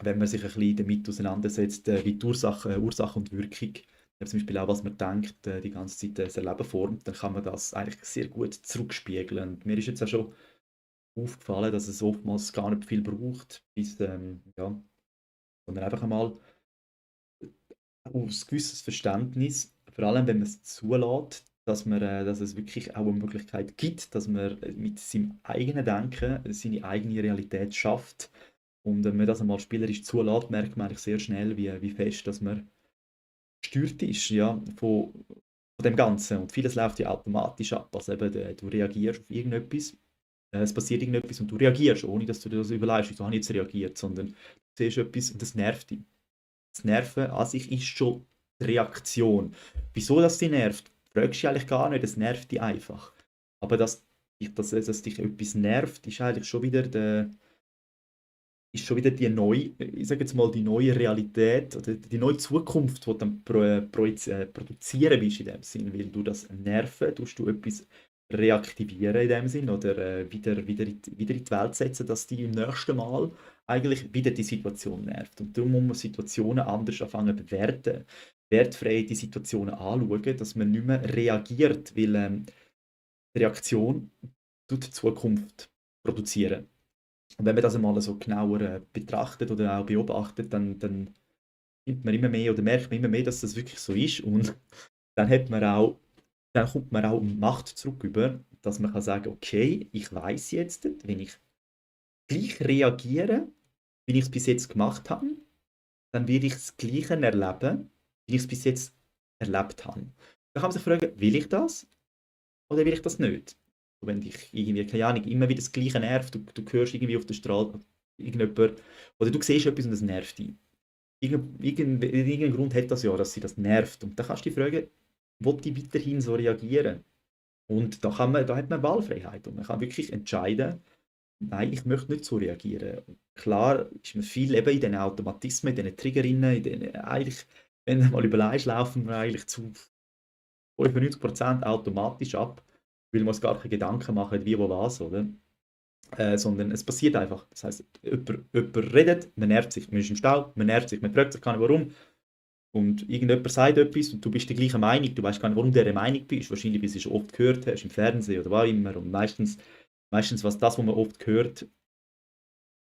wenn man sich ein bisschen damit auseinandersetzt, wie die Ursache und Wirkung, zum Beispiel auch, was man denkt, die ganze Zeit das Erleben formt, dann kann man das eigentlich sehr gut zurückspiegeln. Und mir ist jetzt auch schon aufgefallen, dass es oftmals gar nicht viel braucht, bis, ja, sondern einfach einmal aus gewisses Verständnis, vor allem wenn man es zulässt, dass es wirklich auch eine Möglichkeit gibt, dass man mit seinem eigenen Denken seine eigene Realität schafft. Und wenn man das einmal spielerisch zulässt, merkt man eigentlich sehr schnell, wie fest dass man gesteuert ist, ja, von dem Ganzen. Und vieles läuft ja automatisch ab. Also eben, du reagierst auf irgendetwas, es passiert irgendetwas und du reagierst, ohne dass du dir das überlegst, wieso habe ich jetzt reagiert, sondern du siehst etwas und das nervt dich. Das Nerven an sich ist schon die Reaktion. Wieso das dich nervt, fragst du dich eigentlich gar nicht, es nervt dich einfach. Aber dass dich etwas nervt, ist eigentlich schon wieder die neue, ich sage jetzt mal, die neue Realität oder die neue Zukunft, die du dann produzieren willst in dem Sinn, weil du das Nerven, tust du etwas reaktivieren in dem Sinn oder wieder in die Welt setzen, dass die im nächsten Mal eigentlich wieder die Situation nervt. Und darum muss man Situationen anders anfangen zu bewerten, wertfrei die Situationen anschauen, dass man nicht mehr reagiert, weil die Reaktion tut die Zukunft produzieren. Und wenn man das einmal so genauer betrachtet oder auch beobachtet, dann nimmt man immer mehr oder merkt man immer mehr, dass das wirklich so ist. Und dann hat man auch, dann kommt man auch Macht zurück über, dass man kann sagen, okay, ich weiß jetzt, wenn ich gleich reagiere, wie ich es bis jetzt gemacht habe, dann werde ich das Gleiche erleben, wie ich es bis jetzt erlebt habe. Dann kann man sich fragen, will ich das oder will ich das nicht? Und wenn dich irgendwie, keine Ahnung, immer wieder das Gleiche nervt, du hörst irgendwie auf der Straße irgendjemand, oder du siehst etwas und es nervt dich. Irgendeinen Grund hat das ja, dass sie das nervt. Und dann kannst du dich fragen, will ich weiterhin so reagieren? Und da hat man Wahlfreiheit und man kann wirklich entscheiden, nein, ich möchte nicht so reagieren. Und klar ist man viel eben in diesen Automatismen, in diesen Triggerinnen, eigentlich, wenn du mal überlegst, laufen wir eigentlich zu 95% automatisch ab, weil wir uns gar keine Gedanken machen, wie, wo, was, oder? Sondern es passiert einfach. Das heisst, jemand redet, man nervt sich, man ist im Stau, man nervt sich, man fragt sich gar nicht warum. Und irgendjemand sagt etwas und du bist der gleichen Meinung, du weißt gar nicht, warum du dieser Meinung bist. Wahrscheinlich, weil du es schon oft gehört hast, im Fernsehen oder wo auch immer. Und meistens was man oft hört,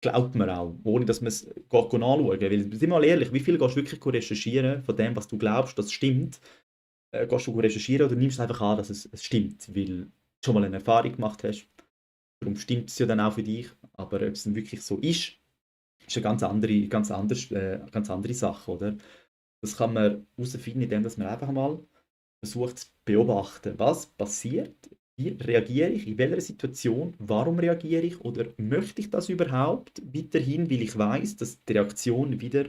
glaubt man auch, ohne dass man es anschauen. Weil, sind wir mal ehrlich, wie viel gehst du wirklich recherchieren von dem, was du glaubst, das stimmt? Gehst du recherchieren oder nimmst du einfach an, dass es stimmt, weil du schon mal eine Erfahrung gemacht hast? Darum stimmt es ja dann auch für dich. Aber ob es dann wirklich so ist eine ganz andere Sache, oder? Das kann man herausfinden, indem dass man einfach mal versucht zu beobachten, was passiert, wie reagiere ich, in welcher Situation, warum reagiere ich oder möchte ich das überhaupt weiterhin, weil ich weiß, dass die Reaktion wieder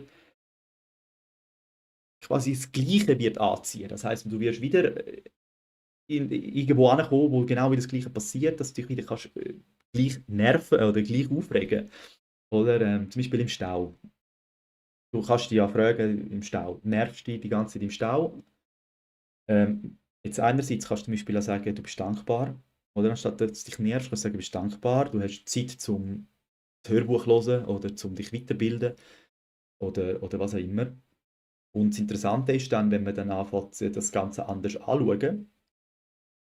quasi das Gleiche wird anziehen. Das heißt, du wirst wieder irgendwo ankommen, wo genau wieder das Gleiche passiert, dass du dich wieder kannst, gleich nerven oder gleich aufregen. Oder zum Beispiel im Stau. Du kannst dich ja fragen, im Stau, nervst du dich die ganze Zeit im Stau? Jetzt einerseits kannst du zum Beispiel auch sagen, du bist dankbar. Oder anstatt dass du dich nervst, kannst du sagen, du bist dankbar. Du hast Zeit zum Hörbuch zu hören oder zum dich weiterbilden oder was auch immer. Und das Interessante ist dann, wenn man dann anfängt, das Ganze anders anschauen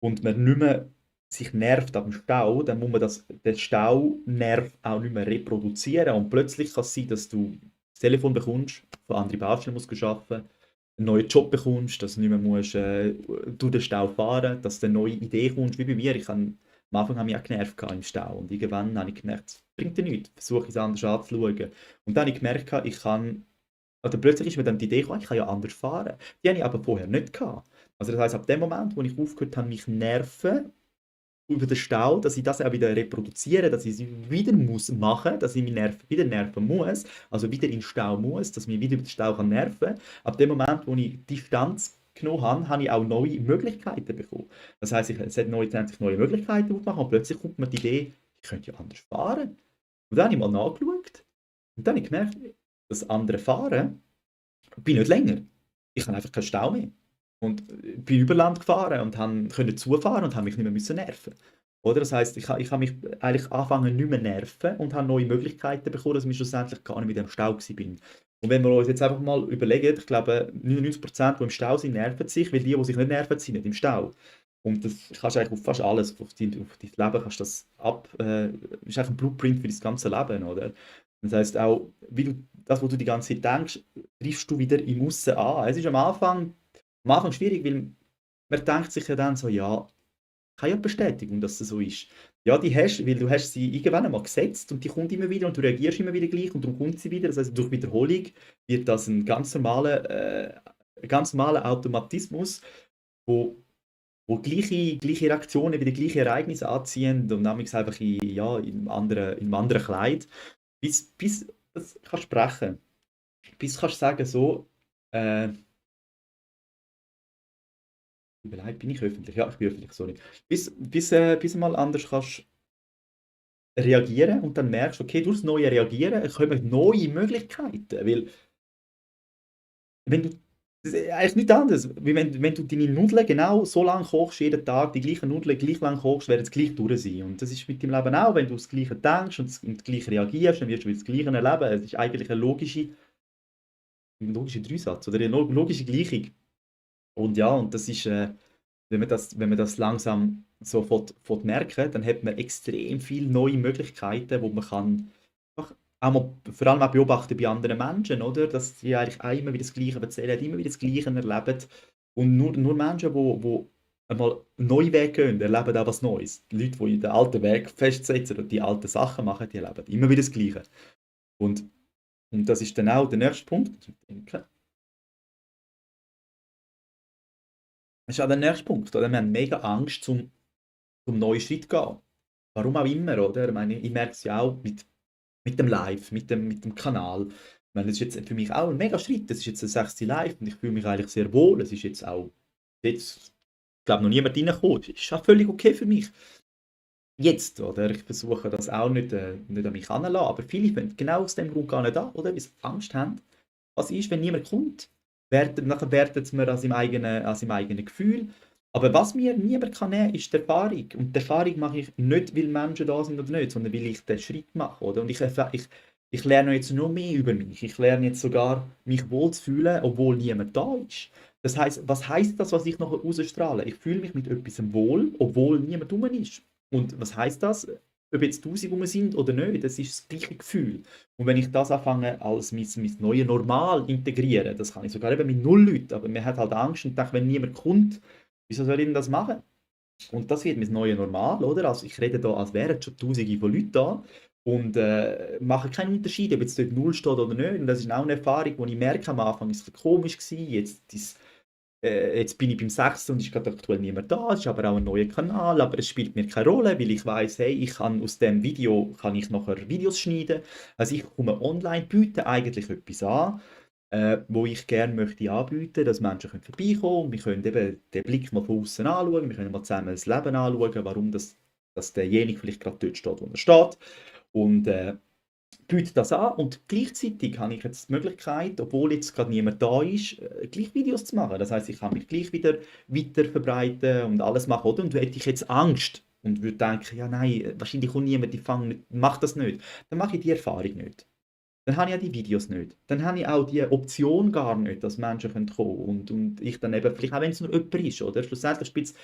und man nicht mehr sich nervt am Stau, dann muss man den Staunerv auch nicht mehr reproduzieren. Und plötzlich kann es sein, dass du das Telefon bekommst, von anderen Baustellen musst du arbeiten, einen neuen Job bekommst, dass du nicht mehr musst, durch den Stau fahren musst, dass du eine neue Idee kommst, wie bei mir. Am Anfang habe ich mich auch genervt im Stau und irgendwann habe ich gemerkt, es bringt dir nichts, versuche es anders anzuschauen. Und dann habe ich gemerkt, oder plötzlich ist mir dann die Idee gekommen, ich kann ja anders fahren. Die habe ich aber vorher nicht gehabt. Also das heisst, ab dem Moment, wo ich aufgehört habe, mich nerven über den Stau, dass ich das auch wieder reproduziere, dass ich es wieder muss machen, dass ich mich wieder nerven muss, also wieder in den Stau muss, dass ich mich wieder über den Stau kann nerven. Ab dem Moment, wo ich Distanz genommen habe, habe ich auch neue Möglichkeiten bekommen. Das heisst, es haben sich neue Möglichkeiten aufgemacht und plötzlich kommt mir die Idee, ich könnte ja anders fahren. Und dann habe ich mal nachgeschaut und dann habe ich gemerkt, das andere Fahren bin nicht länger. Ich habe einfach keinen Stau mehr. Und bin über Land gefahren und konnte zufahren und habe mich nicht mehr müssen nerven. Oder? Das heisst, ich habe mich eigentlich angefangen nicht mehr nerven und habe neue Möglichkeiten bekommen, dass ich schlussendlich gar nicht mehr in dem Stau bin. Und wenn wir uns jetzt einfach mal überlegen, ich glaube, 99%, die im Stau sind, nerven sich, weil die sich nicht nerven, sind nicht im Stau. Und das kannst du eigentlich auf fast alles, auf dein Leben kannst du das ist eigentlich ein Blueprint für das ganze Leben, oder? Das heisst auch, wie du, das, was du die ganze Zeit denkst, triffst du wieder im Aussen an. Es ist am Anfang schwierig, weil man denkt sich ja dann so, ja, keine Bestätigung, dass es so ist. Ja, die hast du, weil du hast sie irgendwann einmal gesetzt und die kommt immer wieder und du reagierst immer wieder gleich und darum kommt sie wieder. Das heißt, durch Wiederholung wird das ein ganz normaler Automatismus, wo, wo gleiche Reaktionen wieder gleiche Ereignisse anziehen und nämlich einfach in einem anderen Kleid. Bis das kannst sprechen. Bis kannst sagen so, äh, überlegt, bin ich öffentlich? Ja, ich bin öffentlich, sorry. Bis mal anders kannst reagieren und dann merkst, okay, durch das neue Reagieren kommen neue Möglichkeiten. Weil, wenn du, das ist eigentlich nichts anderes, wie wenn du deine Nudeln genau so lange kochst, jeden Tag, die gleichen Nudeln gleich lang kochst, werden sie gleich durch sein. Und das ist mit dem Leben auch, wenn du das Gleiche denkst und gleich reagierst, dann wirst du das Gleiche erleben. Es ist eigentlich ein logischer Dreisatz oder eine logische Gleichung. Und ja, und das ist, wenn man das langsam so merken, dann hat man extrem viele neue Möglichkeiten, wo man kann einfach auch mal, vor allem auch beobachten bei anderen Menschen, oder? Dass sie eigentlich auch immer wieder das Gleiche erzählen, immer wieder das Gleiche erleben. Und nur Menschen, die einmal einen neuen Weg gehen, erleben auch was Neues. Die Leute, die den alten Weg festsetzen und die alten Sachen machen, die erleben immer wieder das Gleiche. Und, und das ist dann auch der nächste Punkt. Ich denke, das ist auch der nächste Punkt. Oder? Wir haben mega Angst, zum neuen Schritt zu gehen. Warum auch immer, oder? Ich meine, ich merke es ja auch mit dem Live, mit dem Kanal. Ich meine, das ist jetzt für mich auch ein mega Schritt. Das ist jetzt ein 6. Live und ich fühle mich eigentlich sehr wohl. Es ist jetzt auch, jetzt, ich glaube, noch niemand reingekommen. Das ist auch völlig okay für mich. Jetzt, oder? Ich versuche das auch nicht an mich heranzulassen, aber viele fangen genau aus dem Grund gar nicht an, oder? Weil sie Angst haben. Was ist, wenn niemand kommt? Nachher wertet man an seinem eigenen Gefühl. Aber was mir niemand kann nehmen, ist die Erfahrung. Und die Erfahrung mache ich nicht, weil Menschen da sind oder nicht, sondern weil ich den Schritt mache. Oder? Und ich lerne jetzt noch mehr über mich. Ich lerne jetzt sogar, mich wohl zu fühlen, obwohl niemand da ist. Das heißt, was heißt das, was ich nachher ausstrahle? Ich fühle mich mit etwas wohl, obwohl niemand rum ist. Und was heißt das? Ob jetzt 1000 rum sind oder nicht, das ist das gleiche Gefühl. Und wenn ich das anfange als mein neues Normal integrieren, das kann ich sogar eben mit 0 Leuten, aber man hat halt Angst und denkt, wenn niemand kommt, wieso soll ich denn das machen? Und das wird mein neues Normal, oder? Also ich rede da, als wären schon Tausende von Leuten da und mache keinen Unterschied, ob jetzt dort 0 steht oder nicht. Und das ist auch eine Erfahrung, die ich merke, am Anfang ist es komisch gewesen, jetzt bin ich beim 6. und ist gerade aktuell niemand da. Es ist aber auch ein neuer Kanal, aber es spielt mir keine Rolle, weil ich weiß, hey, ich kann aus dem Video kann ich nachher Videos schneiden. Also ich komme online, biete eigentlich etwas an, wo ich gerne möchte anbieten, dass Menschen können vorbeikommen. Wir können eben den Blick mal von außen anschauen, wir können mal zusammen das Leben anschauen, warum dass derjenige vielleicht gerade dort steht, wo er steht. Und bietet das an und gleichzeitig habe ich jetzt die Möglichkeit, obwohl jetzt gerade niemand da ist, gleich Videos zu machen. Das heißt, ich kann mich gleich wieder weiter verbreiten und alles machen, oder? Und hätte ich jetzt Angst und würde denken, ja nein, wahrscheinlich kommt niemand, mach das nicht, dann mache ich die Erfahrung nicht. Dann habe ich ja die Videos nicht. Dann habe ich auch die Option gar nicht, dass Menschen kommen können und ich dann eben, vielleicht auch wenn es nur jemand ist, oder? Schlussendlich spielt es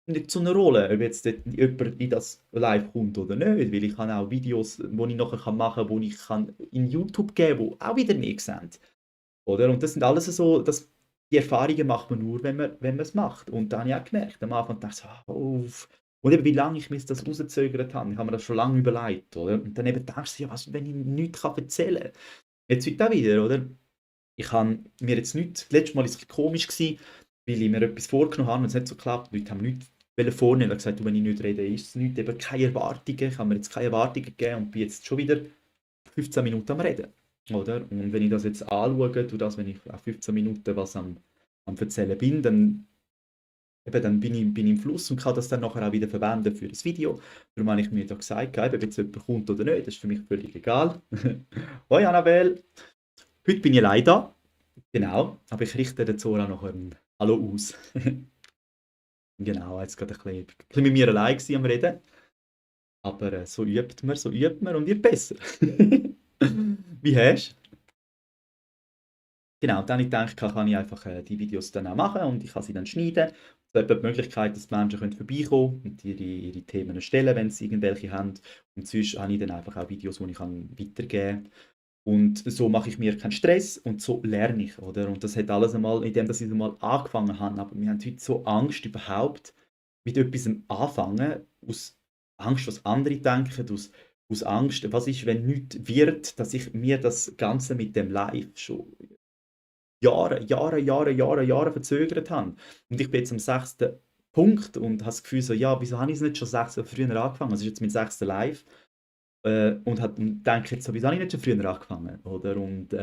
nicht so eine Rolle, ob jetzt dort jemand in das live kommt oder nicht, weil ich habe auch Videos, die ich nachher machen kann, die ich in YouTube geben kann, die auch wieder nicht sehen. Oder? Und das sind alles so, die Erfahrungen macht man nur, wenn man es macht. Und da habe ich auch gemerkt, am Anfang dachte ich so, und eben wie lange ich mir das rausgezögert habe, ich habe mir das schon lange überlegt, oder? Und dann eben denkst du, ja, was, wenn ich nichts erzählen kann? Jetzt heute auch wieder, oder? Ich habe mir jetzt nichts, das letzte Mal war es ein bisschen komisch, weil ich mir etwas vorgenommen habe und es hat so geklappt. Die Leute haben nichts vornehmen. Ich habe gesagt, du, wenn ich nicht rede, ist es nichts. Eben keine Erwartungen. Ich habe mir jetzt keine Erwartungen gegeben und bin jetzt schon wieder 15 Minuten am Reden. Oder? Und wenn ich das jetzt anschaue, wenn ich auf 15 Minuten was am Erzählen bin, dann bin ich im Fluss und kann das dann nachher auch wieder verwenden für das Video. Darum habe ich mir da gesagt, ob jetzt jemand kommt oder nicht, das ist für mich völlig egal. Hoi Annabelle, heute bin ich allein da. Genau, aber ich richte dazu auch noch ein Hallo aus. Genau, jetzt gerade ein bisschen mit mir allein gewesen am Reden. Aber so übt man und wird besser. Wie hast du? Genau, dann habe ich gedacht, kann ich einfach die Videos dann auch machen und ich kann sie dann schneiden. So etwa die Möglichkeit, dass die Menschen können vorbeikommen und ihre Themen stellen, wenn sie irgendwelche haben. Und sonst habe ich dann einfach auch Videos, die ich weitergeben kann. Und so mache ich mir keinen Stress und so lerne ich, oder? Und das hat alles einmal, indem dass ich es einmal angefangen habe. Aber wir haben heute so Angst überhaupt mit etwas anfangen, aus Angst, was andere denken, aus Angst, was ist, wenn nichts wird, dass ich mir das Ganze mit dem Live schon Jahre verzögert habe. Und ich bin jetzt am sechsten Punkt und habe das Gefühl so, ja, wieso habe ich es nicht schon 6 Jahre früher angefangen? Das ist jetzt mein sechster Live. Und denke jetzt so, wieso habe ich nicht schon früher angefangen? Oder? Und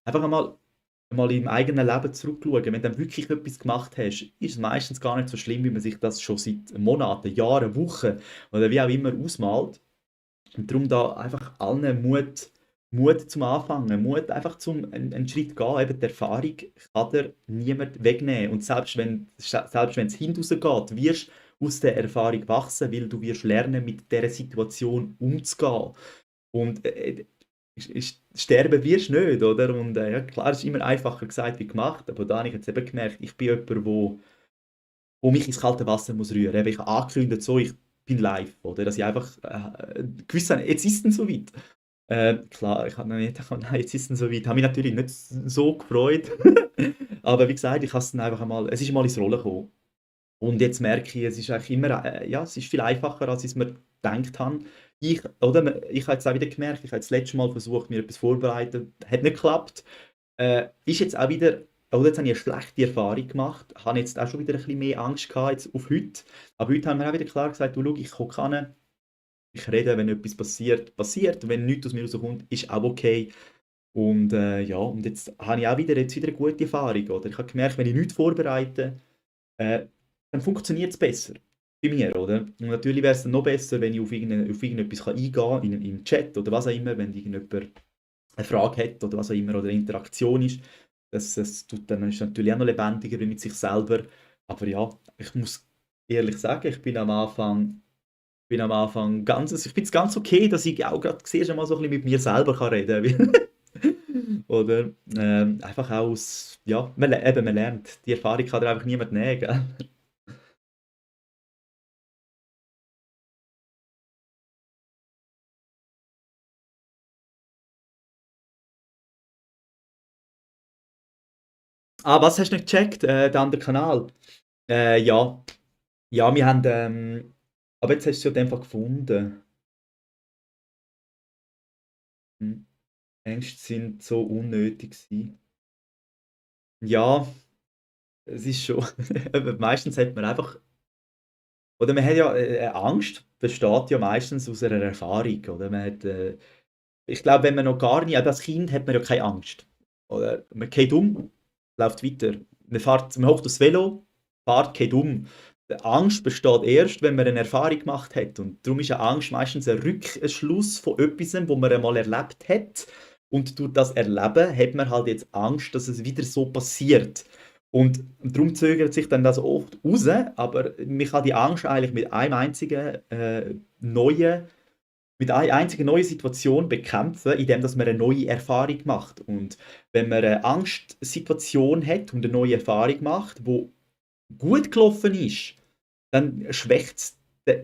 einfach mal im eigenen Leben zurückschauen. Wenn du dann wirklich etwas gemacht hast, ist es meistens gar nicht so schlimm, wie man sich das schon seit Monaten, Jahren, Wochen oder wie auch immer ausmalt. Und darum da einfach allen Mut zum Anfangen, Mut einfach zum einen Schritt gehen. Eben die Erfahrung kann dir niemand wegnehmen. Und selbst wenn es hinten wirst du aus der Erfahrung wachsen, weil du wirst lernen, mit dieser Situation umzugehen. Und sterben wirst du nicht, oder? Und ja, klar, es ist immer einfacher gesagt wie gemacht, aber da habe ich jetzt eben gemerkt, ich bin jemand, wo mich ins kalte Wasser muss rühren. Eben, ich habe angekündigt, so, ich bin live, oder? Dass ich einfach gewusst habe, jetzt ist es soweit. Klar, ich habe noch nicht gedacht, nein, jetzt ist es soweit. Ich habe mich natürlich nicht so gefreut. Aber wie gesagt, ich habe es dann einfach einmal, es ist mal ins Rollen gekommen. Und jetzt merke ich, es ist eigentlich immer, ja, es ist viel einfacher, als ich es mir gedacht habe. Ich habe jetzt auch wieder gemerkt, ich habe das letzte Mal versucht, mir etwas vorzubereiten, hat nicht geklappt. Ist jetzt auch wieder, oder jetzt habe ich eine schlechte Erfahrung gemacht, habe jetzt auch schon wieder ein bisschen mehr Angst gehabt jetzt auf heute. Aber heute haben wir auch wieder klar gesagt, du schau, ich gucke an, ich rede, wenn etwas passiert, passiert. Wenn nichts aus mir rauskommt, ist auch okay. Und ja, und jetzt habe ich auch wieder eine gute Erfahrung. Oder? Ich habe gemerkt, wenn ich nichts vorbereite, äh, dann funktioniert es besser. Bei mir, oder? Und natürlich wäre es dann noch besser, wenn ich auf irgendetwas eingehen kann, im Chat oder was auch immer, wenn irgendjemand eine Frage hat oder was auch immer, oder eine Interaktion ist. Das tut dann ist natürlich auch noch lebendiger wie mit sich selber. Aber ja, ich muss ehrlich sagen, ich bin am Anfang ich finde es ganz okay, dass ich auch gerade siehst, mal so ein bisschen mit mir selber kann reden kann. Oder einfach aus, ja, man lernt. Die Erfahrung kann dir einfach niemand nehmen, gell? Ah, was hast du nicht gecheckt? Der andere Kanal? Ja. Ja, wir haben, aber jetzt hast du es ja in dem Fall gefunden. Hm. Ängste sind so unnötig gewesen. Ja, es ist schon, meistens hat man einfach, oder man hat ja, Angst besteht ja meistens aus einer Erfahrung, oder? Ich glaube, wenn man noch gar nie, als Kind hat man ja keine Angst. Oder man geht um, läuft weiter. Man hockt aufs Velo, fährt, geht um. Die Angst besteht erst, wenn man eine Erfahrung gemacht hat. Und darum ist eine Angst meistens ein Rückschluss von etwas, wo man einmal erlebt hat. Und durch das Erleben hat man halt jetzt Angst, dass es wieder so passiert. Und darum zögert sich dann das oft raus, aber man kann die Angst eigentlich mit einer einzigen neuen Situation bekämpfen, indem dass man eine neue Erfahrung macht. Und wenn man eine Angstsituation hat und eine neue Erfahrung macht, wo gut gelaufen ist, dann schwächt es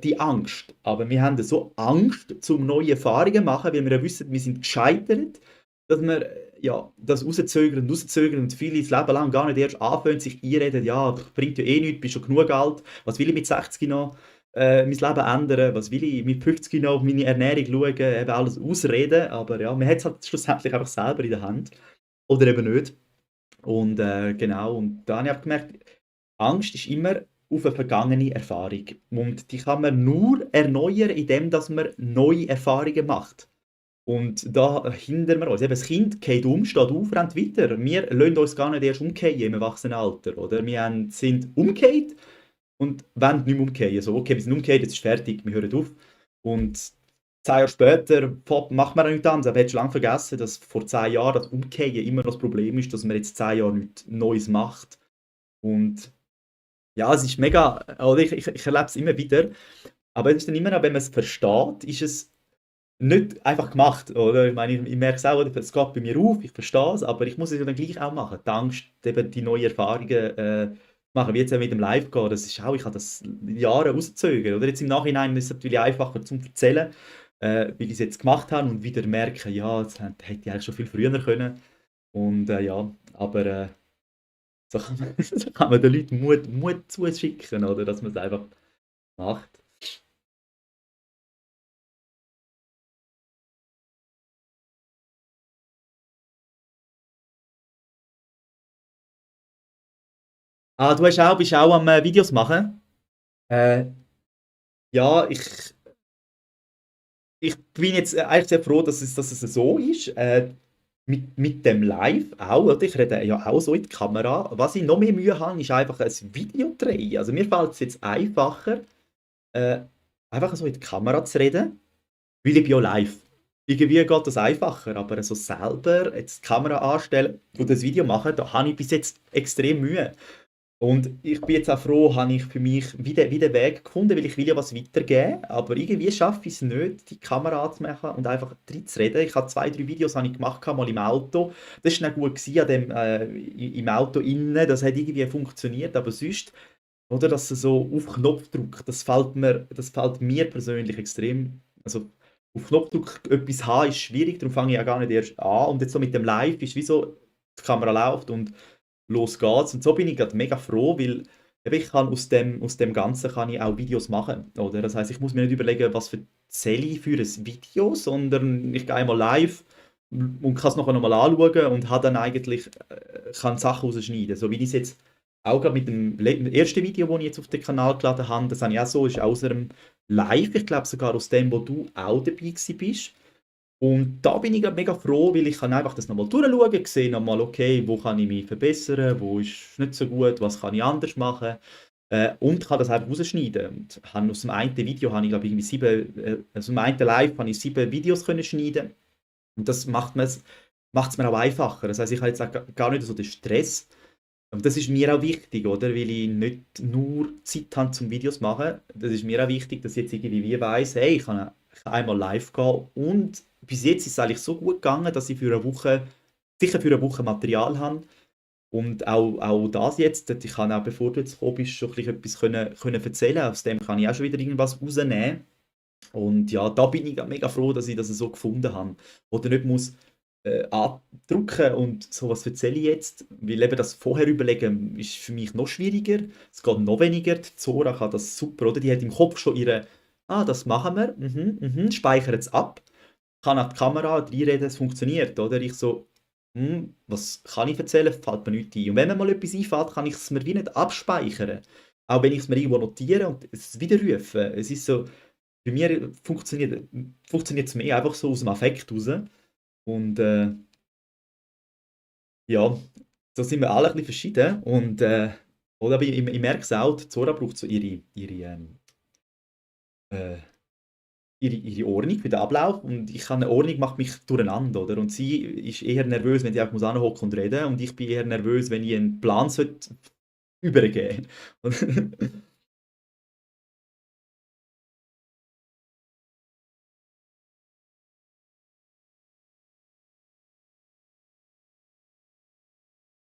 die Angst. Aber wir haben so Angst, zum neue Erfahrungen zu machen, weil wir ja wissen, wir sind gescheitert, dass wir ja, das rauszögern und viele das Leben lang gar nicht erst anfangen, sich einreden, ja, bringt ja eh nichts, bist schon genug alt, was will ich mit 60 noch mein Leben ändern, was will ich mit 50 noch auf meine Ernährung schauen, eben alles ausreden, aber ja, man hat es halt schlussendlich einfach selber in der Hand oder eben nicht. Und genau, und da habe ich auch gemerkt, Angst ist immer auf eine vergangene Erfahrung. Und die kann man nur erneuern, indem dass man neue Erfahrungen macht. Und da hindern wir uns. Eben, das Kind geht um, steht auf, rennt weiter. Wir lassen uns gar nicht erst umkehren im Erwachsenenalter. Oder? Sind umgekehrt und wollen nicht mehr umkehren. So, okay, wir sind umgekehrt, jetzt ist fertig, wir hören auf. Und 10 Jahre später macht man nichts anderes. Aber hättest du lange vergessen, dass vor 10 Jahren das Umkehren immer noch das Problem ist, dass man jetzt 10 Jahre nichts Neues macht. Und ja, es ist mega, oder ich erlebe es immer wieder. Aber es ist dann immer noch, wenn man es versteht, ist es nicht einfach gemacht, oder? Ich meine, ich merke es auch, oder? Es geht bei mir auf, ich verstehe es, aber ich muss es ja dann gleich auch machen. Die Angst, eben die neuen Erfahrungen machen, wie jetzt auch mit dem Live-Gehen, das ist auch, ich habe das Jahre rauszögert, oder? Jetzt im Nachhinein ist es natürlich einfacher zum Erzählen, weil ich es jetzt gemacht habe und wieder merke, ja, hätte ich eigentlich schon viel früher können. Und ja, aber so kann man, so kann man den Leuten Mut zuschicken, oder? Dass man es einfach macht. Ah, du bist auch am Videos machen? Äh, ja, ich bin jetzt eigentlich sehr froh, dass es so ist. Mit dem Live auch, oder? Ich rede ja auch so in die Kamera. Was ich noch mehr Mühe habe, ist einfach ein Video drehen. Also mir fällt es jetzt einfacher, äh, einfach so in die Kamera zu reden, weil ich bin ja live. Irgendwie geht das einfacher, aber so selber jetzt die Kamera anstellen und das Video machen, da habe ich bis jetzt extrem Mühe. Und ich bin jetzt auch froh, habe ich für mich wieder Weg gefunden, weil ich will ja was weitergeben, aber irgendwie schaffe ich es nicht, die Kamera anzumachen und einfach reinzureden. Ich habe 2, 3 Videos habe ich gemacht, mal im Auto. Das war dann gut gewesen, an dem, im Auto innen, das hat irgendwie funktioniert, aber sonst, oder, dass es so auf Knopfdruck, das fällt mir persönlich extrem, also auf Knopfdruck etwas haben ist schwierig, darum fange ich ja gar nicht erst an. Und jetzt so mit dem Live ist wie so, die Kamera läuft und los geht's. Und so bin ich gerade mega froh, weil eben ich kann aus dem Ganzen kann ich auch Videos machen. Oder? Das heißt, ich muss mir nicht überlegen, was erzähle ich für ein Video, sondern ich gehe einmal live und kann es nachher nochmal anschauen und habe dann eigentlich, kann Sachen rausschneiden. So wie ich es jetzt auch gerade mit dem ersten Video, das ich jetzt auf den Kanal geladen habe, das habe ich auch so, ist aus einem Live, ich glaube sogar aus dem, wo du auch dabei gewesen bist. Und da bin ich grad mega froh, weil ich kann einfach das nochmal durchschauen, sehe nochmal, okay, wo kann ich mich verbessern, wo ist nicht so gut, was kann ich anders machen. Und kann das einfach rausschneiden. Und habe aus dem einen Video habe ich, glaube ich, irgendwie 7, also im einen Live habe ich 7 Videos können schneiden. Und das macht es mir auch einfacher. Das heißt, ich habe jetzt auch gar nicht so den Stress. Und das ist mir auch wichtig, oder? Weil ich nicht nur Zeit habe zum Videos zu machen. Das ist mir auch wichtig, dass ich jetzt irgendwie wie weiss, hey, ich kann einmal live gehen. Und bis jetzt ist es eigentlich so gut gegangen, dass ich für eine Woche, sicher für eine Woche Material habe. Und auch das jetzt, ich kann auch, bevor du jetzt gekommen bist, schon ein bisschen etwas können erzählen. Aus dem kann ich auch schon wieder irgendwas rausnehmen. Und ja, da bin ich mega froh, dass ich das so gefunden habe. Oder nicht muss andrücken und so, was erzähle ich jetzt? Weil eben das vorher überlegen ist für mich noch schwieriger. Es geht noch weniger. Die Zora kann das super, oder? Die hat im Kopf schon ihre, das machen wir, speichert es ab, kann auf die Kamera reinreden, es funktioniert, oder? Ich so, was kann ich erzählen? Fällt mir nichts ein. Und wenn mir mal etwas einfällt, kann ich es mir wie nicht abspeichern. Auch wenn ich es mir irgendwo notiere und es wieder rufe. Es ist so, bei mir funktioniert es mehr einfach so aus dem Affekt raus. Und ja, da sind wir alle ein bisschen verschieden. Und oder, aber ich merke es auch, die Zora braucht so äh, ihre Ordnung für den Ablauf. Und ich habe eine Ordnung, macht mich durcheinander. Oder? Und sie ist eher nervös, wenn sie einfach anhocken und reden. Und ich bin eher nervös, wenn ich einen Plan sollte übergeben.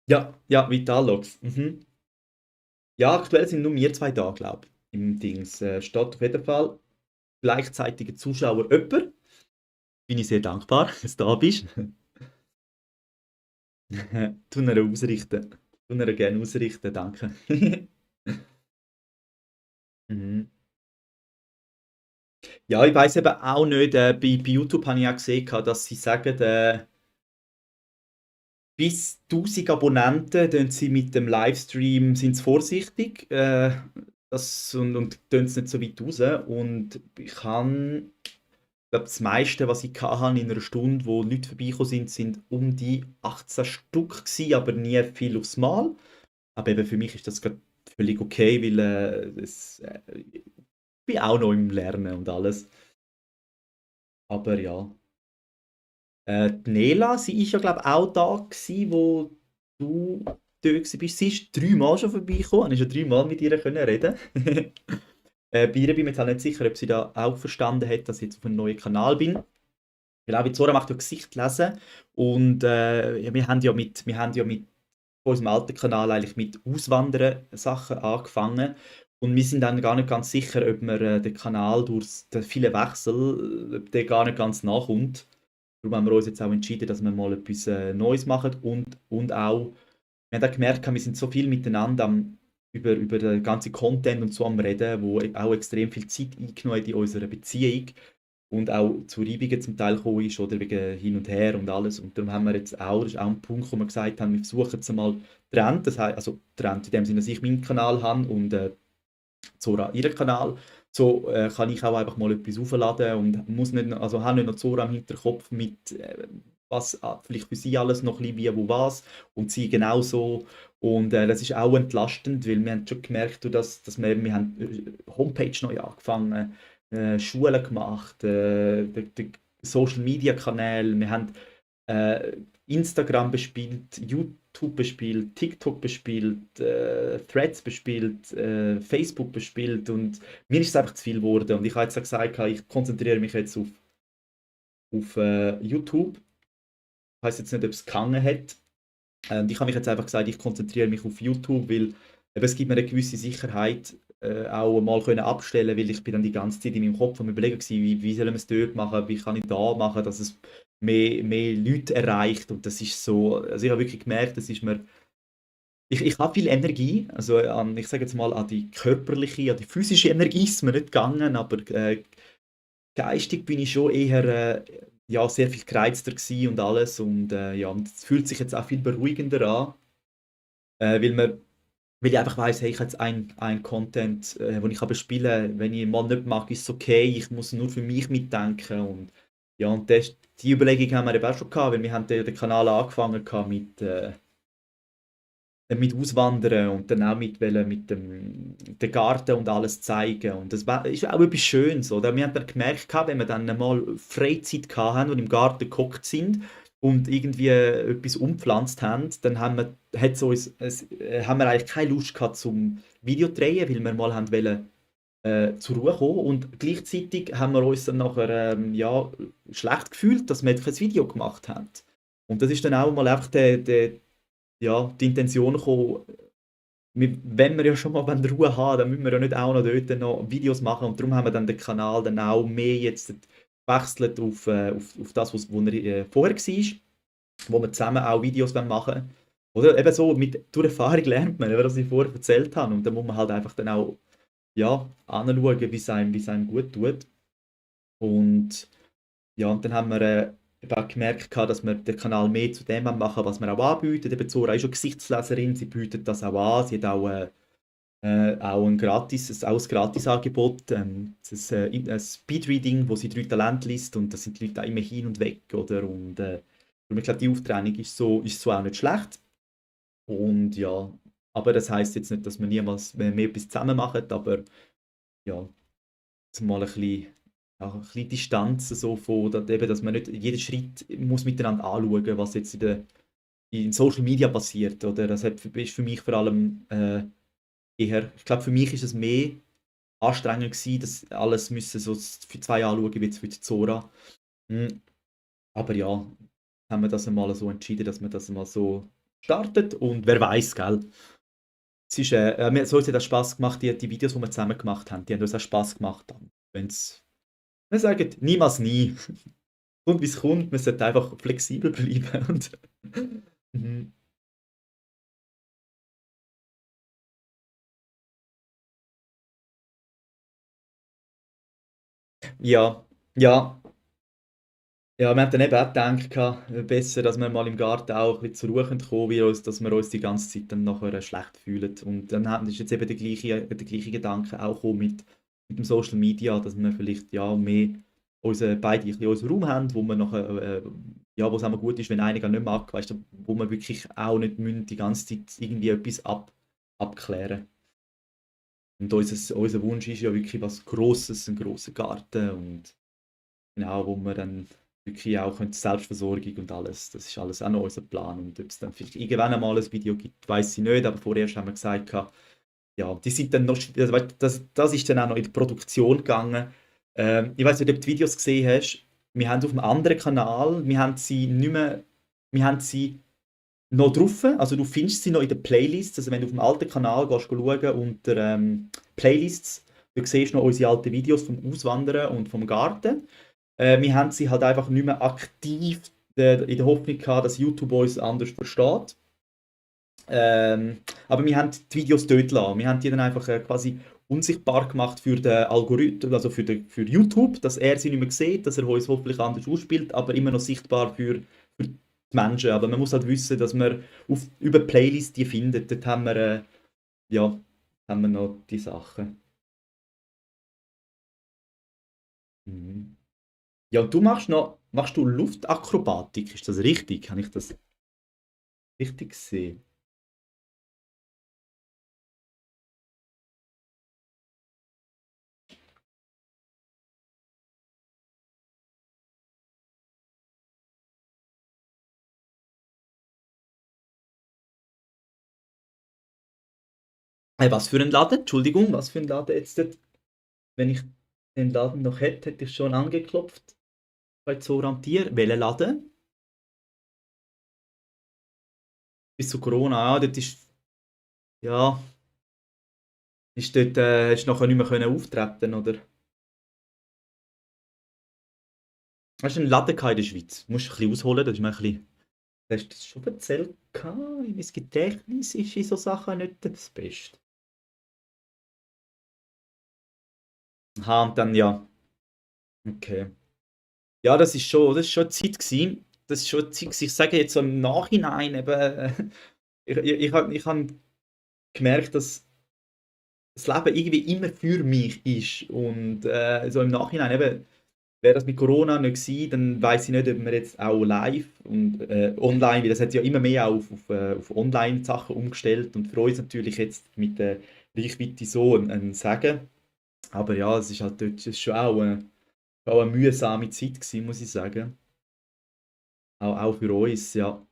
Ja, ja, Vitallogs. Mhm. Ja, aktuell sind nur wir zwei da, glaube ich. Im Dings. Steht auf jeden Fall gleichzeitiger Zuschauer jemand. Bin ich sehr dankbar, dass du da bist. Tun wir ausrichten. Tun wir gerne ausrichten, danke. Mhm. Ja, ich weiß eben auch nicht, bei YouTube habe ich auch gesehen, dass sie sagen, bis 1000 Abonnenten tun sie mit dem Livestream sind sie vorsichtig und tun es nicht so weit raus. Und ich habe, glaube das meiste, was ich hatte in einer Stunde, wo Leute vorbeigekommen sind, sind um die 18 Stück gewesen, aber nie viel aufs Mal. Aber eben für mich ist das grad völlig okay, weil ich bin auch noch im Lernen und alles. Aber ja. Die Nela, sie ist ja glaube ich auch da gewesen, wo du dort bist. Sie ist 3 Mal schon vorbeigekommen. Ich konnte schon 3 Mal mit ihr können reden. Bei ihr bin ich mir jetzt auch nicht sicher, ob sie da auch verstanden hat, dass ich jetzt auf einem neuen Kanal bin. Weil auch wie Zora macht ja Gesicht lesen und ja, wir haben ja mit unserem alten Kanal eigentlich mit Auswandern Sachen angefangen und wir sind dann gar nicht ganz sicher, ob wir den Kanal durch den vielen Wechsel, ob der gar nicht ganz nachkommt. Darum haben wir uns jetzt auch entschieden, dass wir mal etwas Neues machen und auch, wir haben auch gemerkt, wir sind so viel miteinander über den ganzen Content und so am Reden, wo auch extrem viel Zeit eingenommen hat in unserer Beziehung und auch zu Reibungen zum Teil gekommen ist oder wegen hin und her und alles. Und darum haben wir jetzt auch, das ist auch ein Punkt, wo wir gesagt haben, wir versuchen jetzt mal Trend, das heißt, also Trend in dem Sinne, dass ich meinen Kanal habe und Zora ihren Kanal. So kann ich auch einfach mal etwas aufladen und muss nicht, also habe nicht noch Zora im Hinterkopf mit was vielleicht für sie alles noch ein bisschen wie, wo was und sie genauso. Und das ist auch entlastend, weil wir haben schon gemerkt, dass wir haben Homepage neu angefangen, Schulen gemacht, die Social Media Kanäle, wir haben äh, Instagram bespielt, YouTube bespielt, TikTok bespielt, Threads bespielt, Facebook bespielt und mir ist es einfach zu viel geworden und ich habe jetzt auch gesagt, ich konzentriere mich jetzt auf YouTube. Ich weiß jetzt nicht, ob es gegangen hat. Und ich habe mich jetzt einfach gesagt, ich konzentriere mich auf YouTube, weil eben, es gibt mir eine gewisse Sicherheit, auch mal können abstellen, weil ich bin dann die ganze Zeit in meinem Kopf am Überlegen gewesen, wie sollen wir es dort machen, wie kann ich da machen, dass es mehr Leute erreicht und das ist so, also ich habe wirklich gemerkt, das ist mir, ich habe viel Energie, also ich sage jetzt mal an die körperliche, an die physische Energie ist mir nicht gegangen, aber geistig bin ich schon eher ja, sehr viel gereizter gewesen und alles und ja, und es fühlt sich jetzt auch viel beruhigender an, weil man weil ich einfach weiss, hey, ich habe jetzt ein Content, den ich bespielen kann. Wenn ich mal nicht mag, ist es okay. Ich muss nur für mich mitdenken. Und ja, und die Überlegung haben wir eben auch schon gehabt, weil wir haben den Kanal angefangen gehabt mit Auswandern und dann auch mit dem Garten und alles zeigen. Und das ist auch etwas Schönes. Oder? Wir haben dann gemerkt, gehabt, wenn wir dann mal Freizeit hatten und im Garten gehockt sind und irgendwie etwas umpflanzt haben, dann haben wir eigentlich keine Lust gehabt zum Video zu drehen, weil wir mal haben wollen, zur Ruhe kommen und gleichzeitig haben wir uns dann nachher ja, schlecht gefühlt, dass wir jetzt kein Video gemacht haben. Und das ist dann auch mal einfach ja, die Intention gekommen, wenn wir ja schon mal Ruhe haben, dann müssen wir ja nicht auch noch dort noch Videos machen und darum haben wir dann den Kanal dann auch mehr jetzt gewechselt auf das, wo er vorher war, wo wir zusammen auch Videos machen wollen. Oder eben so, durch Erfahrung lernt man, was ich vorher erzählt habe und dann muss man halt einfach dann auch ja, anschauen, wie es einem gut tut. Und ja, und dann haben wir eben auch gemerkt, dass wir den Kanal mehr zu dem machen, was wir auch anbieten. Eben Zora ist schon Gesichtsleserin, sie bietet das auch an. Sie hat auch auch ein Gratisangebot, ein Speedreading, wo sie 3 Talente liest und das sind die Leute auch immer hin und weg. Oder? Und ich glaube, die Auftrennung ist so auch nicht schlecht. Und ja, aber das heisst jetzt nicht, dass wir niemals mehr etwas zusammen machen, aber ja, mal ein bisschen, ja, ein bisschen Distanz so eben, dass man nicht jeden Schritt muss miteinander anschauen, was jetzt in Social Media passiert. Oder? Ist für mich vor allem eher, ich glaube, für mich ist es mehr anstrengend gewesen, das alles müssen so für 2 anschauen wie jetzt für die Zora. Hm, aber ja, haben wir das einmal so entschieden, dass man das mal so startet und wer weiß, gell? So hat das Spaß gemacht, die Videos, die wir zusammen gemacht haben, die haben uns auch Spaß gemacht. Wenn's, wir sagen niemals nie. Und wie es kommt, man sollte einfach flexibel bleiben. Mhm. Ja, ja, ja, wir haben dann eben auch gedacht, besser, dass wir mal im Garten auch ein bisschen zur Ruhe kommen, wie dass wir uns die ganze Zeit dann nachher schlecht fühlen. Und dann ist jetzt eben der gleiche Gedanke auch gekommen mit dem Social Media, dass wir vielleicht ja mehr beide ein bisschen unseren Raum haben, wo man nachher, ja, wo es auch gut ist, wenn einer gar nicht mag, weißt du, wo wir wirklich auch nicht müssen, die ganze Zeit irgendwie etwas abklären. Und unser Wunsch ist ja wirklich was Grosses, ein grosser Garten und genau, wo wir dann wirklich auch können, Selbstversorgung und alles, das ist alles auch noch unser Plan. Und ob es dann vielleicht irgendwann einmal ein Video gibt, weiß ich nicht, aber vorerst haben wir gesagt, ja, die sind dann noch, also, weißt, das ist dann auch noch in die Produktion gegangen. Ich weiß nicht, ob du die Videos gesehen hast. Wir haben auf einem anderen Kanal, wir haben sie nicht mehr, wir haben sie noch drauf. Also du findest sie noch in den Playlists. Also wenn du auf dem alten Kanal gehst, schauen unter Playlists, du siehst noch unsere alten Videos vom Auswandern und vom Garten. Wir haben sie halt einfach nicht mehr aktiv in der Hoffnung gehabt, dass YouTube uns anders versteht. Aber wir haben die Videos dort gelassen. Wir haben die dann einfach quasi unsichtbar gemacht für den Algorithmus, also für YouTube, dass er sie nicht mehr sieht, dass er uns hoffentlich anders ausspielt, aber immer noch sichtbar für die Menschen. Aber man muss halt wissen, dass man über die Playlist die findet. Dort haben wir, ja, haben wir noch die Sachen. Mhm. Ja, und du machst du Luftakrobatik? Ist das richtig? Habe ich das richtig gesehen? Was für ein Laden? Entschuldigung, was für ein Laden jetzt? Wenn ich den Laden noch hätte, hätte ich schon angeklopft bei Zorantier. Welchen Laden? Bis zu Corona, ja, dort ist, ja, ist dort, hast du nachher nicht mehr können auftreten, oder? Hast du einen Laden gehabt in der Schweiz? Du musst ein bisschen ausholen, das ist mir ein bisschen, hast du das schon erzählt gehabt? Mein Gedächtnis ist in so Sachen nicht das Beste. Aha, und dann, ja, okay. Ja, das ist schon eine Zeit gewesen. Das ist schon eine Zeit gewesen. Ich sage jetzt so im Nachhinein eben, ich habe gemerkt, dass das Leben irgendwie immer für mich ist. Und so im Nachhinein eben, wäre das mit Corona nicht gewesen, dann weiß ich nicht, ob wir jetzt auch live und online, weil das hat ja immer mehr auch auf Online-Sachen umgestellt und für uns natürlich jetzt mit der Reichweite so ein Sagen. Aber ja, es ist halt dort es ist schon auch eine mühsame Zeit gewesen, muss ich sagen. Auch für uns, ja.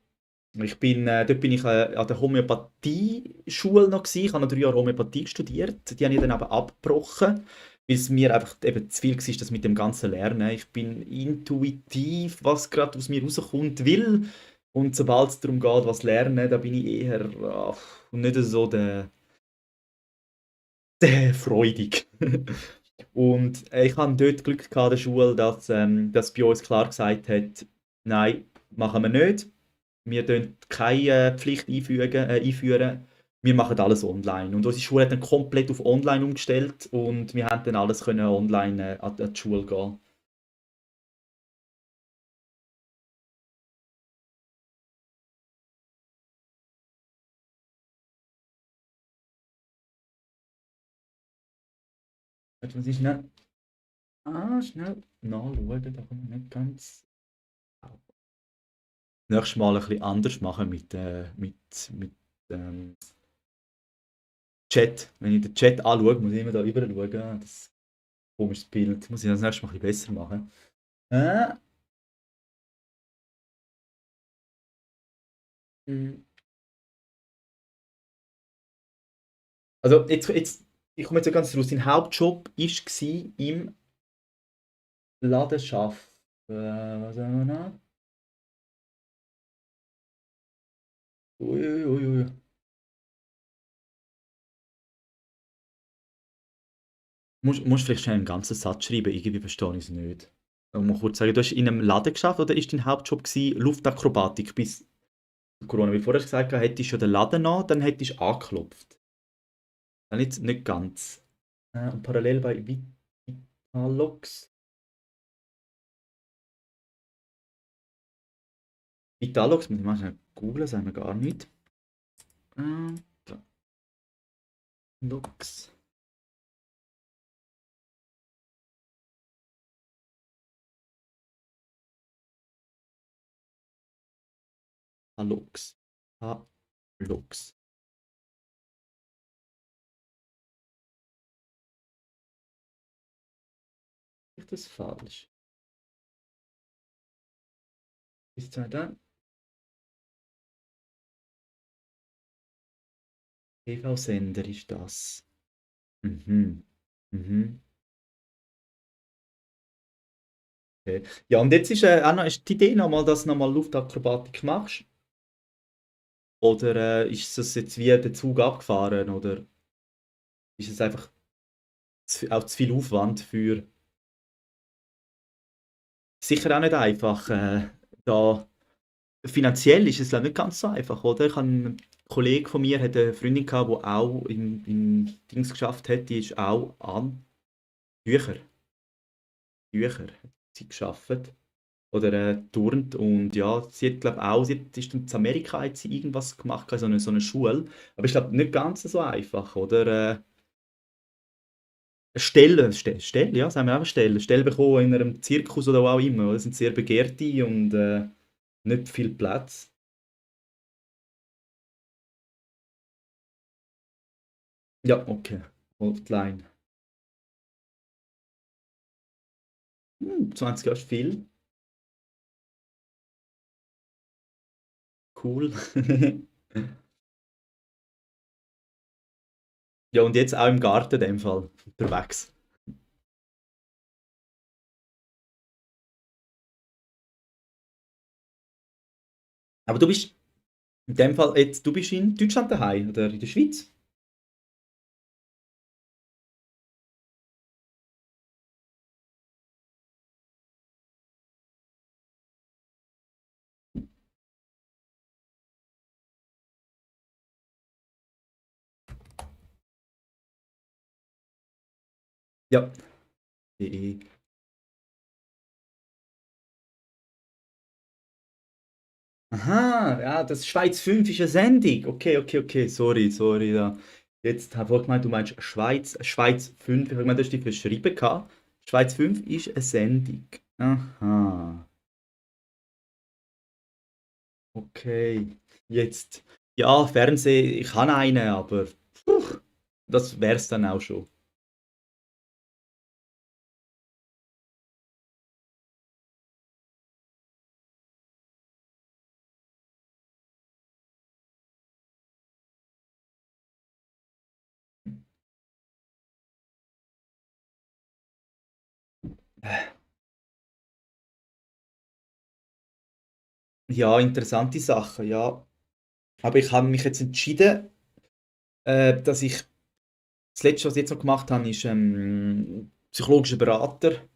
Dort bin ich an der Homöopathie-Schule noch gewesen. Ich habe noch 3 Jahre Homöopathie studiert. Die habe ich dann aber abgebrochen, weil es mir einfach eben zu viel war, das mit dem ganzen Lernen. Ich bin intuitiv, was gerade aus mir rauskommt, will. Und sobald es darum geht, was lernen, da bin ich eher nicht so der freudig. Und ich hatte dort Glück gehabt an der Schule, dass bei uns klar gesagt hat, nein, machen wir nicht. Wir tun keine Pflicht einführen. Wir machen alles online. Und unsere Schule hat dann komplett auf online umgestellt und wir haben dann alles können online an die Schule gehen. Jetzt muss ich schnell nachschauen, da kommen wir nicht ganz. Nächstes Mal ein bisschen anders machen mit Chat. Wenn ich den Chat anschaue, muss ich immer da rüber schauen. Das ist ein komisches Bild. Muss ich das nächste Mal ein bisschen besser machen. Äh, mm. Also ich komme jetzt ja ganz raus. Sein Hauptjob war im Ladenschaft. Was haben wir noch? Uiuiui. Musst vielleicht schnell einen ganzen Satz schreiben, irgendwie verstehe ich es nicht. Mal kurz sagen, du hast in einem Laden geschafft oder ist dein Hauptjob gewesen, Luftakrobatik bis Corona? Wie vorher gesagt hast, hättest du schon den Laden an, dann hättest du angeklopft. Dann nicht ganz. Und parallel bei Vitalox. Vitalox, muss ich mal schnell googeln, sagen wir gar nicht. Äh, Vitalox. Halux. Halux. Ist das falsch? Ist da dann? TV-Sender ist das. Mhm. Mhm. Okay. Ja, und jetzt ist auch noch, ist die Idee nochmal, dass du nochmal Luftakrobatik machst? Oder ist es jetzt wie der Zug abgefahren? Oder ist es einfach auch zu viel Aufwand für... Sicher auch nicht einfach. Da finanziell ist es glaub, nicht ganz so einfach, oder? Ich habe einen Kollege von mir, hat eine Freundin gehabt, die auch im Dings geschafft hat, die ist auch an Bücher. Bücher hat sie geschafft. Oder turnt und ja, sie hat glaube auch, sie hat, ist dann in Amerika hat sie irgendwas gemacht, so eine Schule. Aber ich glaube nicht ganz so einfach, oder? Stelle, ja, sagen wir einfach Stelle. Stelle bekommen in einem Zirkus oder wo auch immer. Oder? Das sind sehr begehrte und nicht viel Platz. Ja, okay. Hotline. 20 Jahre ist viel. Cool. Ja, und jetzt auch im Garten in dem Fall unterwegs. Aber du bist in dem Fall jetzt, du bist in Deutschland daheim oder in der Schweiz? Ja. Eh. Aha, ja, das Schweiz 5 ist eine Sendung. Okay, okay, okay, sorry, sorry. Ja. Jetzt habe ich gemeint, du meinst Schweiz 5. Ich habe gemeint, du hast dich verschrieben gehabt. Schweiz 5 ist eine Sendung. Aha, okay. Jetzt, ja, Fernsehen, ich habe einen, aber puh, das wäre es dann auch schon. Ja, interessante Sache, ja. Aber ich habe mich jetzt entschieden, dass ich das Letzte, was ich jetzt noch gemacht habe, ist psychologischer Berater.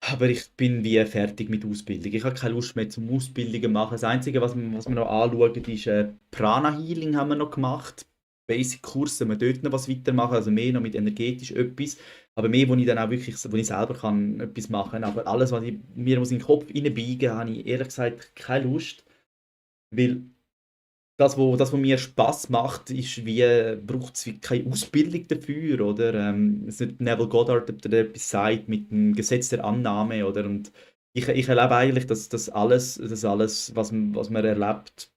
Aber ich bin wie fertig mit Ausbildung. Ich habe keine Lust mehr zum Ausbildungen machen. Das Einzige, was wir noch anschauen, ist Prana Healing haben wir noch gemacht. Basic-Kurse, wir dort noch was weitermachen, also mehr noch mit energetisch etwas. Aber mehr, wo ich dann auch wirklich, wo ich selber kann etwas machen. Aber alles, was ich mir muss in den Kopf reinbiegen, habe ich ehrlich gesagt keine Lust. Weil das, was mir Spaß macht, ist wie, braucht es wie keine Ausbildung dafür, oder? Es ist nicht Neville Goddard, der etwas sagt mit dem Gesetz der Annahme, oder? Und ich erlebe eigentlich, dass alles was man erlebt,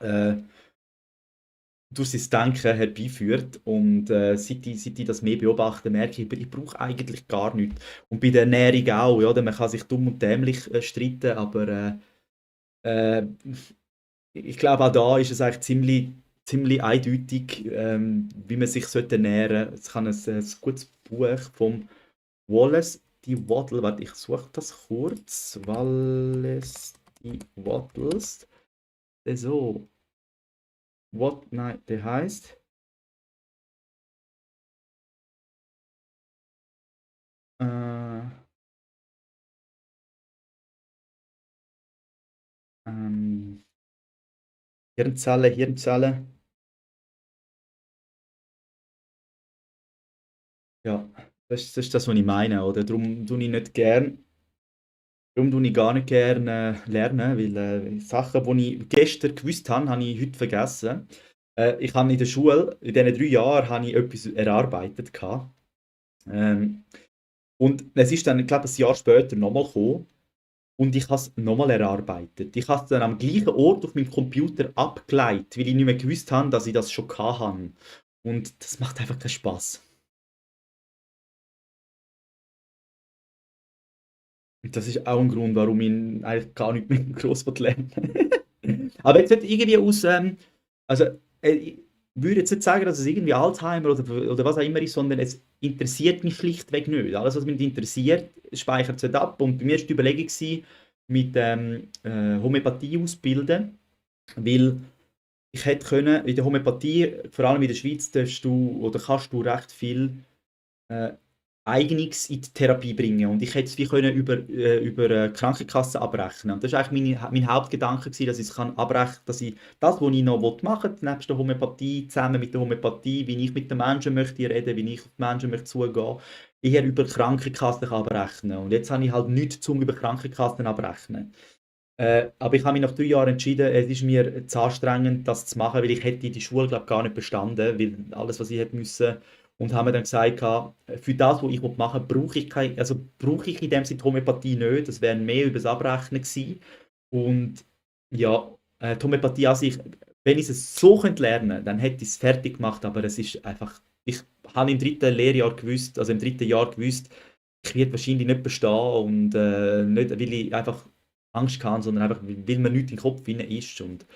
äh, durch sein Denken herbeiführt. Und seit ich das mehr beobachte, merke ich, ich brauche eigentlich gar nichts. Und bei der Ernährung auch, ja, oder? Man kann sich dumm und dämlich streiten, aber äh, ich glaube, auch da ist es eigentlich ziemlich eindeutig, wie man sich ernähren sollte. Es kann ein gutes Buch vom Wallace D. Waddle, warte, ich suche das kurz. Wallace D. Waddles. So, nein, der heißt äh, ähm, Hirnzelle. Ja, das ist das, was ich meine, oder? Darum tue ich gar nicht gerne lernen, weil Sachen, die ich gestern gewusst habe, habe ich heute vergessen. Ich habe in der Schule, in diesen 3 Jahren, habe ich etwas erarbeitet. Gehabt. Ähm, und es ist dann, ich glaube, ein Jahr später nochmal gekommen und ich habe es nochmal erarbeitet. Ich habe es dann am gleichen Ort auf meinem Computer abgeleitet, weil ich nicht mehr gewusst habe, dass ich das schon gehabt habe. Und das macht einfach keinen Spaß. Und das ist auch ein Grund, warum ich eigentlich gar nicht mehr gross lernen will. Aber jetzt nicht irgendwie aus, also, würde jetzt nicht sagen, dass es irgendwie Alzheimer oder was auch immer ist, sondern es interessiert mich schlichtweg nicht. Alles, was mich interessiert, speichert es halt ab. Und bei mir war die Überlegung, mit Homöopathie ausbilden, weil ich hätte können, in der Homöopathie, vor allem in der Schweiz, darfst du oder kannst du recht viel äh, Eigenes in die Therapie bringen. Und ich hätte es wie können über Krankenkassen abrechnen. Und das war eigentlich mein Hauptgedanke, gewesen, dass ich es kann abrechnen, dass ich das, was ich noch machen will, nebst der Homöopathie, zusammen mit der Homöopathie, wie ich mit den Menschen möchte reden, wie ich auf die Menschen möchte zugehen, eher über Krankenkassen kann abrechnen. Und jetzt habe ich halt nichts zum über Krankenkassen abrechnen. Aber ich habe mich nach 3 Jahren entschieden, es ist mir zu anstrengend, das zu machen, weil ich hätte die Schule, glaube gar nicht bestanden, weil alles, was ich hätte müssen, und haben mir dann gesagt, für das, was ich machen will, brauche ich in dem Sinne die Homöopathie nicht, das wäre mehr über das Abrechnen gewesen. Und ja, die Homöopathie an sich, wenn ich es so könnte lernen, dann hätte ich es fertig gemacht, aber es ist einfach, ich habe im dritten Lehrjahr gewusst, also im dritten Jahr gewusst, ich werde wahrscheinlich nicht bestehen und nicht, weil ich einfach Angst hatte, sondern einfach, weil mir nichts in den Kopf hinein ist. Und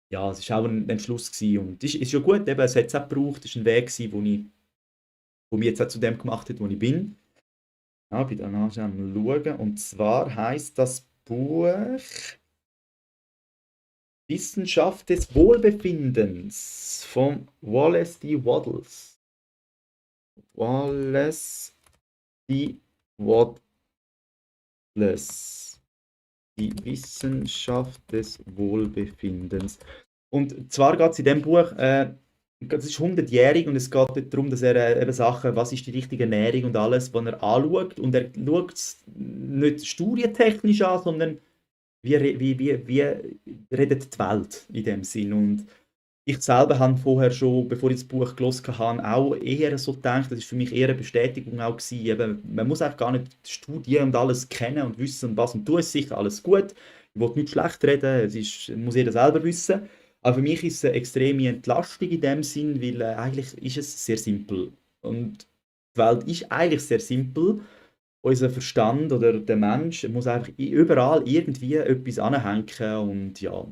ja, es war auch ein Entschluss gewesen. Und es ist ja gut, eben, es hat es auch gebraucht, es war ein Weg, gewesen, wo mich jetzt auch zu dem gemacht hat, wo ich bin. Ja, ich bin dann am Schauen. Und zwar heißt das Buch Wissenschaft des Wohlbefindens von Wallace D. Waddles. Wallace D. Waddles. Die Wissenschaft des Wohlbefindens. Und zwar geht es in dem Buch, das ist 100-jährig und es geht dort darum, dass er eben Sachen, was ist die richtige Ernährung und alles, was er anschaut. Und er schaut es nicht studientechnisch an, sondern wie redet die Welt in dem Sinn. Und ich selber habe vorher schon, bevor ich das Buch gelesen habe, auch eher so gedacht, das ist für mich eher eine Bestätigung auch gewesen, eben, man muss eigentlich gar nicht Studien und alles kennen und wissen und was und tun, ist sicher alles gut. Ich will nicht schlecht reden, muss jeder selber wissen. Aber für mich ist es eine extreme Entlastung in dem Sinn, weil eigentlich ist es sehr simpel. Und die Welt ist eigentlich sehr simpel. Unser Verstand oder der Mensch muss einfach überall irgendwie etwas anhängen und ja,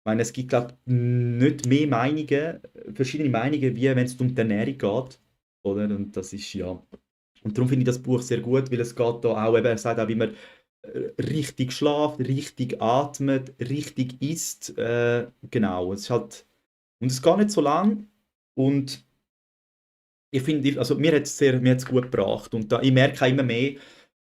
meine, es gibt, glaube ich, nicht mehr Meinungen, verschiedene Meinungen, wie wenn es um die Ernährung geht. Oder? Und das ist ja. Und darum finde ich das Buch sehr gut, weil es geht da auch, eben, er sagt auch, wie man richtig schläft, richtig atmet, richtig isst. Genau. Es ist halt, und es geht nicht so lang. Und ich finde, also mir hat's gut gebracht. Und da, ich merke auch immer mehr,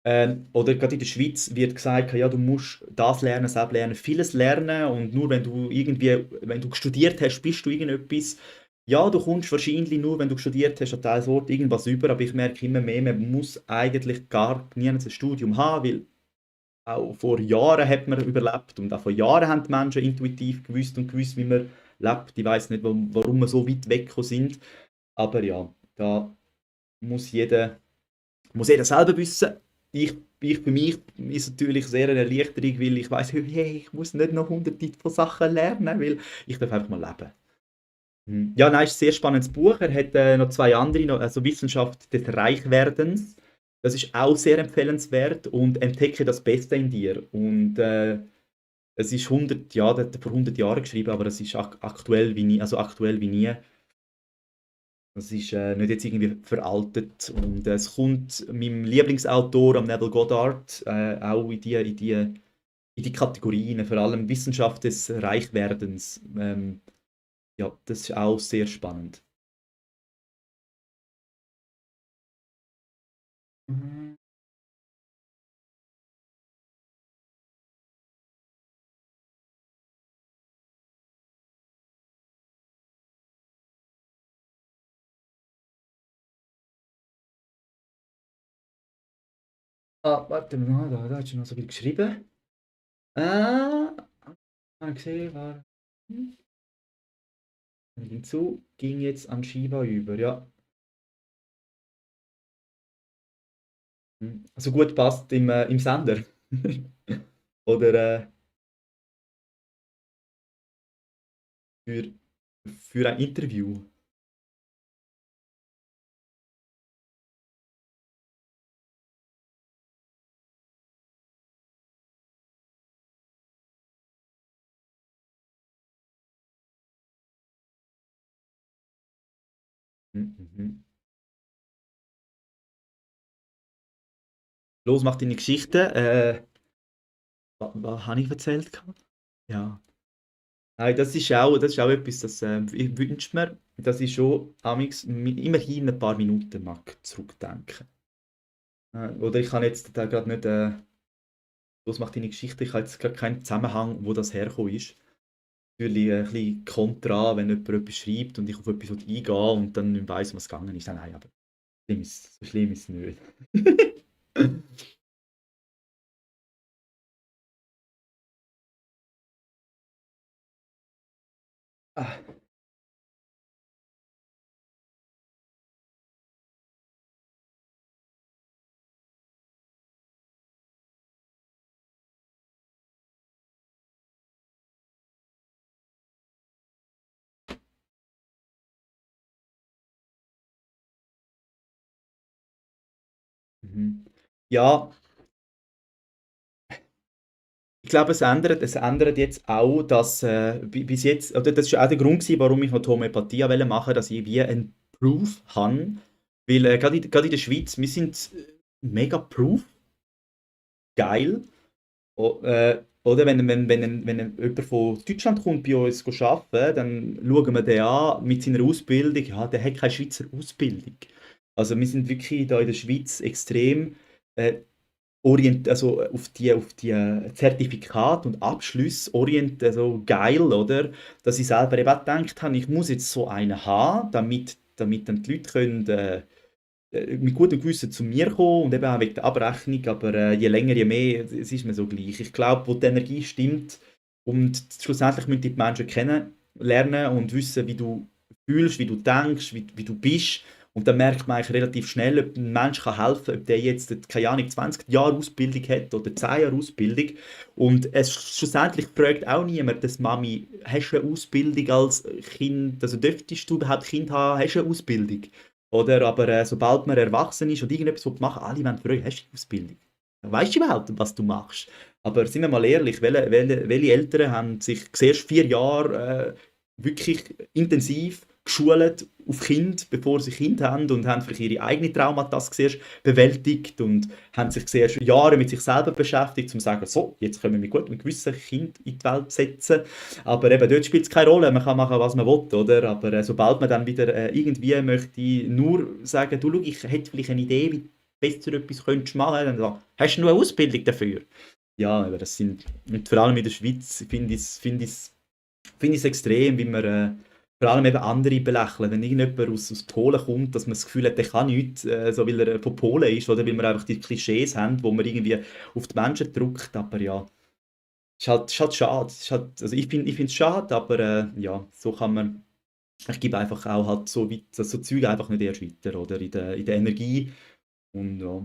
oder gerade in der Schweiz wird gesagt, ja, du musst das lernen, das lernen, vieles lernen und nur wenn du studiert hast, bist du irgendetwas. Ja, du kommst wahrscheinlich nur, wenn du studiert hast, an diesem Ort irgendwas über, aber ich merke immer mehr, man muss eigentlich gar nie ein Studium haben, weil auch vor Jahren hat man überlebt und auch vor Jahren haben die Menschen intuitiv gewusst, wie man lebt. Ich weiß nicht, warum wir so weit weggekommen sind, aber ja, da muss jeder selber wissen. Ich für mich ist es natürlich sehr eine Erleichterung, weil ich weiß, hey, ich muss nicht noch hunderte von Sachen lernen, weil ich darf einfach mal leben. Ja, nein, ist ein sehr spannendes Buch. Er hat noch zwei andere, also Wissenschaft des Reichwerdens. Das ist auch sehr empfehlenswert und entdecke das Beste in dir. Und es ist 100, ja, der hat er vor 100 Jahren geschrieben, aber es ist aktuell wie nie, also aktuell wie nie. Das ist nicht jetzt irgendwie veraltet und es kommt meinem Lieblingsautor, am Neville Goddard, auch in die Kategorien, vor allem Wissenschaft des Reichwerdens. Ja, das ist auch sehr spannend. Mhm. Ah, warte mal, da hat schon noch so viel geschrieben. Mal gesehen, war. Hinzu ging jetzt an Shiva über, ja. Also gut passt im Sender. Oder für, für ein Interview. Mhm. Los, mach deine Geschichte. Was habe ich erzählt? Ja. Nein, das ist auch etwas, das ich wünsche mir, dass ich schon amigs immerhin ein paar Minuten mag zurückdenken. Oder ich kann jetzt da gerade nicht, los macht deine Geschichte, ich habe jetzt gerade keinen Zusammenhang, wo das hergekommen ist. Natürlich ein bisschen kontra, wenn jemand etwas schreibt und ich auf etwas eingehe und dann nicht weiss, was gegangen ist. Nein, aber so schlimm ist es nicht. Ah, mhm. Ja, ich glaube, es ändert jetzt auch, dass bis jetzt, oder das ist auch der Grund gewesen, warum ich noch die Homöopathie machen wollte, dass ich wie einen Proof habe. Weil gerade in der Schweiz, wir sind mega Proof, geil. Oder wenn jemand von Deutschland kommt bei uns arbeiten, dann schauen wir den an mit seiner Ausbildung. Ja, der hat keine Schweizer Ausbildung. Also wir sind wirklich da in der Schweiz extrem äh, also auf die Zertifikate und Abschlüsse also geil, oder? Dass ich selber eben auch gedacht habe, ich muss jetzt so einen haben, damit dann die Leute können, mit gutem Gewissen zu mir kommen und eben auch wegen der Abrechnung, aber je länger, je mehr, es ist mir so gleich. Ich glaube, wo die Energie stimmt und schlussendlich müssen die Menschen kennenlernen und wissen, wie du fühlst, wie du denkst, wie du bist. Und dann merkt man eigentlich relativ schnell, ob ein Mensch kann helfen kann, ob der jetzt, keine Ahnung, 20 Jahre Ausbildung hat oder 10 Jahre Ausbildung. Und es schlussendlich fragt auch niemand, dass Mami, hast du eine Ausbildung als Kind, also dürftest du überhaupt Kind haben, hast du eine Ausbildung? Oder aber sobald man erwachsen ist und irgendetwas machen will, alle wollen fragen, hast du die Ausbildung? Weißt du überhaupt, was du machst? Aber sind wir mal ehrlich, welche Eltern haben sich zuerst 4 Jahre wirklich intensiv geschult auf Kind, bevor sie Kind haben und haben vielleicht ihre eigenen Traumata zuerst bewältigt und haben sich zuerst Jahre mit sich selber beschäftigt, um zu sagen, so, jetzt können wir mit gutem Gewissen Kind in die Welt setzen. Aber eben, dort spielt es keine Rolle, man kann machen, was man will, oder? Aber sobald man dann wieder irgendwie möchte nur sagen, du, schau, ich hätte vielleicht eine Idee, wie du besser etwas könntest machen, dann sagt, hast du nur eine Ausbildung dafür? Ja, aber das sind, und vor allem in der Schweiz finde ich es extrem, wie man vor allem eben andere belächeln. Wenn irgendjemand aus Polen kommt, dass man das Gefühl hat, der kann nichts, so weil er von Polen ist, oder weil wir einfach die Klischees haben, wo man irgendwie auf die Menschen drückt. Aber ja, ist halt schade. Also ich finde es schade, aber ja, so kann man. Ich gebe einfach auch halt so weit, so Zeug einfach nicht erst weiter, oder? In der Energie. Und ja.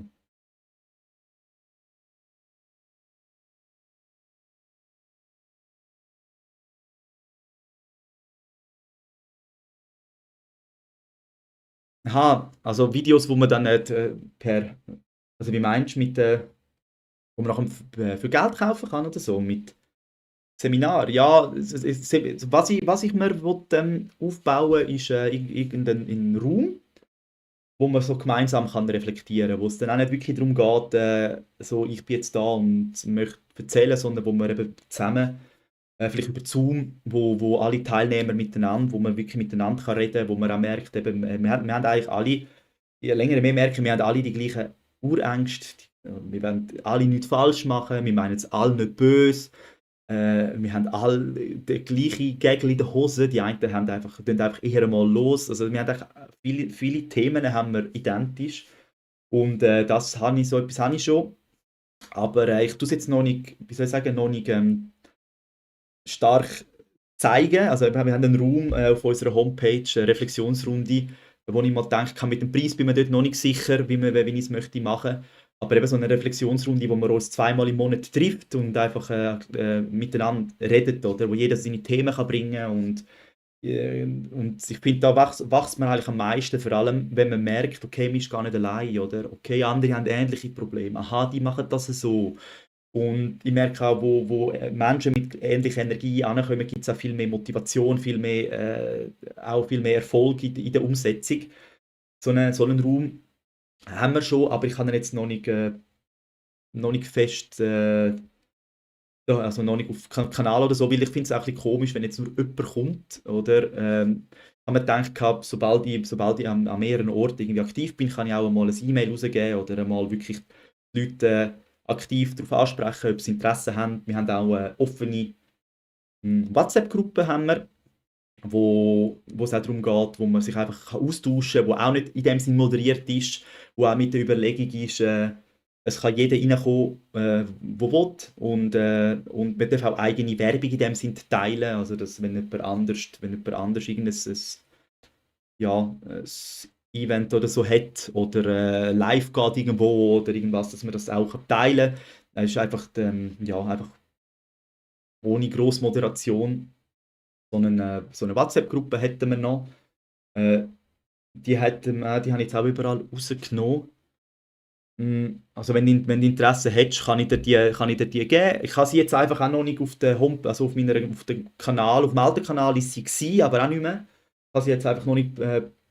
Aha, also Videos, wo man dann nicht also wie meinst du wo man nachher für Geld kaufen kann oder so, mit Seminar? Ja, was ich mir will, aufbauen ist irgendein Raum, wo man so gemeinsam kann reflektieren, wo es dann auch nicht wirklich darum geht, so ich bin jetzt da und möchte erzählen, sondern wo man eben zusammen, vielleicht über Zoom, wo alle Teilnehmer miteinander, wo man wirklich miteinander kann reden, wo man auch merkt, eben, wir haben eigentlich alle, je länger wir merken, wir haben alle die gleichen Urängste, wir wollen alle nichts falsch machen, wir meinen es alle nicht böse, wir haben alle den gleichen Gagel in der Hose. Die einen tun einfach eher mal los. Also wir haben eigentlich viele Themen haben wir identisch. Und das habe ich, so etwas habe ich schon. Aber ich tue es jetzt noch nicht, wie soll ich sagen, noch nicht stark zeigen. Also wir haben einen Raum auf unserer Homepage, eine Reflexionsrunde, wo ich mal denke, mit dem Preis bin ich mir dort noch nicht sicher, wie ich es möchte machen. Aber eben so eine Reflexionsrunde, wo man uns zweimal im Monat trifft und einfach miteinander redet, oder? Wo jeder seine Themen kann bringen und ich finde, da wächst man eigentlich am meisten, vor allem, wenn man merkt, okay, man ist gar nicht allein, oder? Okay, andere haben ähnliche Probleme. Aha, die machen das so. Und ich merke auch, wo Menschen mit ähnlicher Energie ankommen, gibt es auch viel mehr Motivation, auch viel mehr Erfolg in der Umsetzung. So einen Raum haben wir schon, aber ich kann ihn jetzt noch nicht fest, ja, also noch nicht auf Kanal oder so, weil ich finde es auch ein bisschen komisch, wenn jetzt nur jemand kommt, oder? Habe mir gedacht gehabt, sobald ich an mehreren Orten irgendwie aktiv bin, kann ich auch mal ein E-Mail rausgeben oder mal wirklich die Leute aktiv darauf ansprechen, ob sie Interesse haben. Wir haben auch eine offene WhatsApp-Gruppe, haben wir, wo es auch darum geht, wo man sich einfach austauschen kann, wo auch nicht in dem Sinn moderiert ist, wo auch mit der Überlegung ist, es kann jeder reinkommen, der will. Und man darf auch eigene Werbung in dem Sinn teilen. Also, dass, wenn jemand anders ja, ein Event oder so hat oder live geht irgendwo oder irgendwas, dass man das auch teilen kann. Es ist einfach, ja, einfach ohne grosse Moderation. So eine WhatsApp-Gruppe hätten wir noch. Äh, die habe ich jetzt auch überall rausgenommen. Also wenn du Interesse hättest, kann ich dir die geben. Ich habe sie jetzt einfach auch noch nicht auf der Home, also auf dem Kanal, auf dem alten Kanal ist sie gewesen, aber auch nicht mehr. Ich habe sie jetzt einfach noch nicht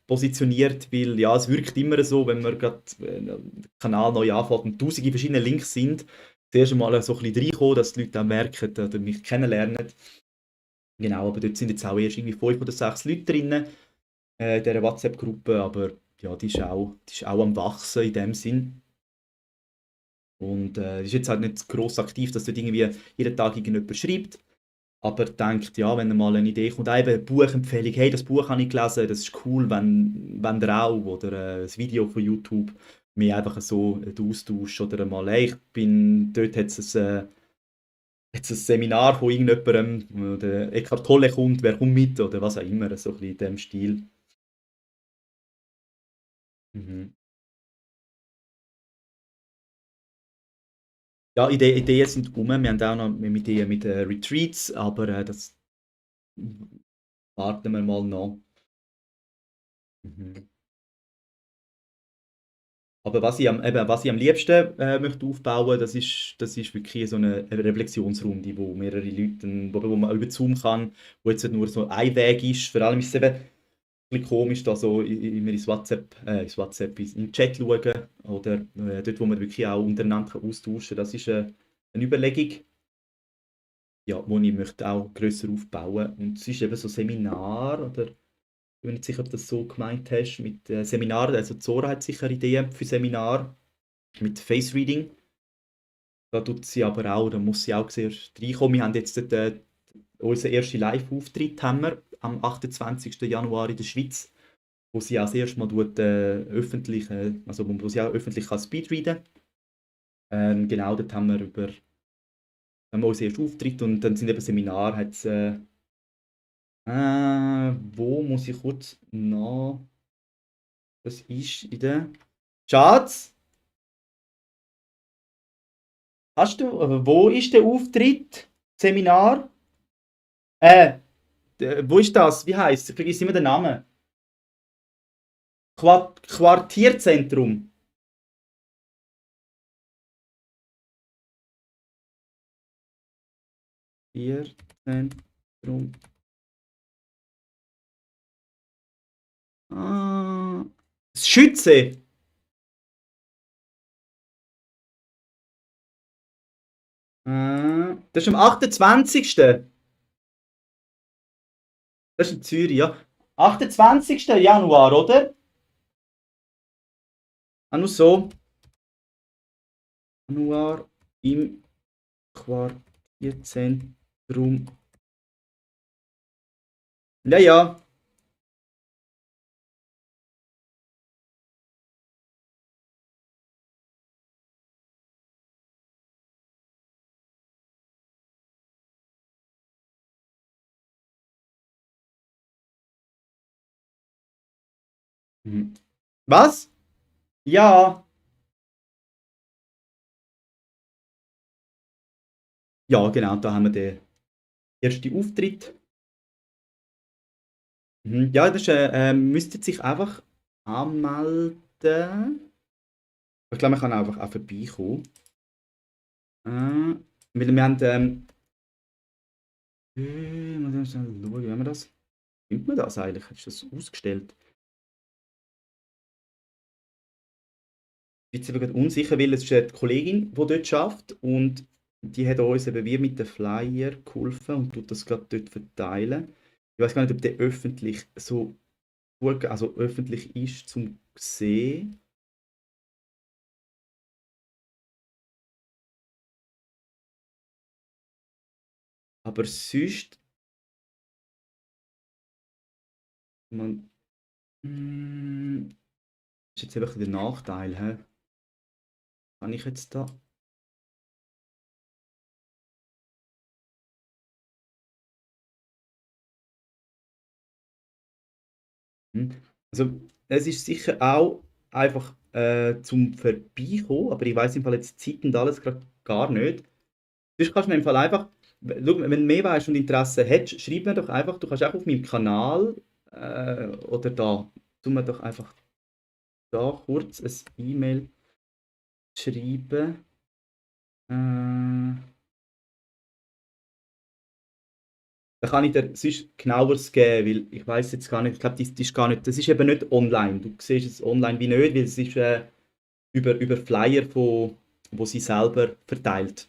positioniert, weil ja, es wirkt immer so, wenn man gerade den Kanal neu anfängt und tausende verschiedene Links sind, zuerst einmal so ein bisschen reinkommen, dass die Leute dann merken oder mich kennenlernen. Genau, aber dort sind jetzt auch erst irgendwie 5 oder 6 Leute drin, in dieser WhatsApp-Gruppe, aber ja, die ist auch am Wachsen in dem Sinn. Und ist jetzt halt nicht gross aktiv, dass dort irgendwie jeden Tag irgendjemand schreibt, aber denkt, ja, wenn er mal eine Idee kommt, eben eine Buchempfehlung, hey, das Buch habe ich gelesen, das ist cool, wenn der auch, oder ein Video von YouTube, mir einfach so einen Austausch oder mal, hey, dort hat es ein Seminar von irgendjemandem, oder Eckhart Tolle kommt, wer kommt mit, oder was auch immer, so ein bisschen in dem Stil. Mhm. Ja, Ideen sind rum. Wir haben auch noch Ideen mit Retreats, aber das warten wir mal noch. Mhm. Aber was ich am liebsten möchte aufbauen, das ist wirklich so eine Reflexionsrunde, wo mehrere Leute, wo man über Zoom kann, wo jetzt nicht nur so ein Weg ist. Vor allem ist es eben ein bisschen komisch, da so immer in den Chat schauen oder dort, wo man wirklich auch untereinander austauschen kann. Das ist eine Überlegung, ja, die ich möchte auch grösser aufbauen. Und es ist eben so Seminar oder ich bin nicht sicher, ob du das so gemeint hast mit Seminaren. Also Zora hat sicher Ideen für Seminar mit Face Reading. Da tut sie aber auch, da muss sie auch zuerst reinkommen. Wir haben jetzt unseren ersten Live-Auftritt haben wir am 28. Januar in der Schweiz, wo sie auch das erste Mal also wo sie auch öffentlich kann Speedreaden kann. Genau, dort haben wir unseren ersten Auftritt und dann sind eben Seminare, wo muss ich kurz nach, das ist in der Schatz, wo ist der Auftritt? Seminar? Äh, wo ist das? Wie heißt es? Ich vergesse immer den Namen. Quartierzentrum. Quartierzentrum. Ah, das Schütze. Das ist am 28. Das ist in Zürich, ja. 28. Januar, oder? Ah, nur so. Januar im Quartierzentrum. Ja, ja. Mhm. Was? Ja. Ja, genau, da haben wir den ersten Auftritt. Mhm. Ja, müsste sich einfach anmelden. Ich glaube, man kann einfach auch vorbeikommen. Weil wir haben, muss ich schnell schauen, wie haben wir das? Findet man das eigentlich? Ist das ausgestellt? Ich bin jetzt eben gerade unsicher, weil es ist eine Kollegin, die dort arbeitet und die hat uns eben wie mit den Flyer geholfen und tut das gerade dort verteilen. Ich weiß gar nicht, ob der öffentlich so also öffentlich ist zum sehen. Aber sonst, man, ist jetzt einfach der Nachteil, hä? Kann ich jetzt da? Hm. Also es ist sicher auch einfach zum Vorbeikommen, aber ich weiß im Fall jetzt Zeit und alles gerade gar nicht. Sonst kannst du mir im Fall einfach, schau, wenn du mehr weißt und Interesse hättest, schreib mir doch einfach, du kannst auch auf meinem Kanal oder da, tu mir doch einfach da kurz ein E-Mail schreiben. Dann kann ich dir sonst genaueres geben, weil ich weiß jetzt gar nicht, ich glaube, das ist gar nicht, das ist eben nicht online. Du siehst es online wie nicht, weil es ist über Flyer, wo sie selber verteilt.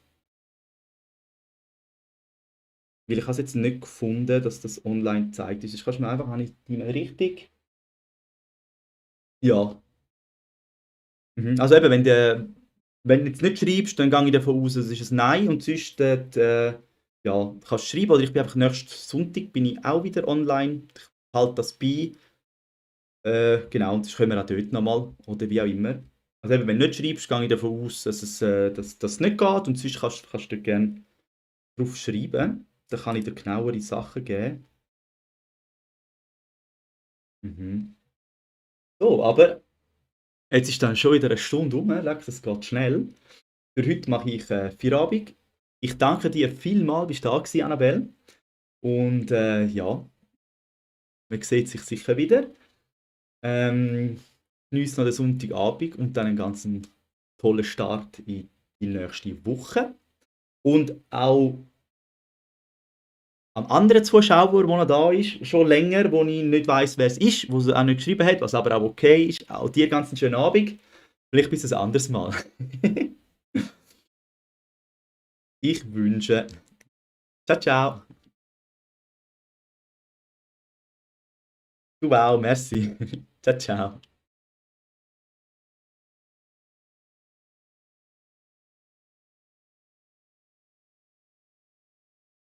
Weil ich habe es jetzt nicht gefunden, dass das online gezeigt ist. Kannst du mir einfach, habe ich die E-Mail richtig? Ja. Mhm. Also eben, wenn du jetzt nicht schreibst, dann gehe ich davon aus, es ist ein Nein und sonst ja, kannst du schreiben oder ich bin einfach nächsten Sonntag bin ich auch wieder online. Ich halte das bei. Genau, und das können wir auch dort nochmal oder wie auch immer. Also eben, wenn du nicht schreibst, gehe ich davon aus, dass das nicht geht und sonst kannst du gerne drauf schreiben. Dann kann ich dir genauere Sachen geben. Mhm. So, aber jetzt ist dann schon wieder eine Stunde rum, leck, das geht schnell. Für heute mache ich Feierabend. Ich danke dir vielmals, bist du da gewesen, Annabelle. Und ja, man sieht sich sicher wieder. Genieß noch den Sonntagabend und dann einen ganz tollen Start in die nächste Woche. Und auch am anderen Zuschauer, der noch da ist, schon länger, wo ich nicht weiß, wer es ist, wo es auch nicht geschrieben hat, was aber auch okay ist. Auch dir ganz einen schönen Abend. Vielleicht bis ein anderes Mal. Ich wünsche. Ciao, ciao. Du auch, merci. Ciao, ciao.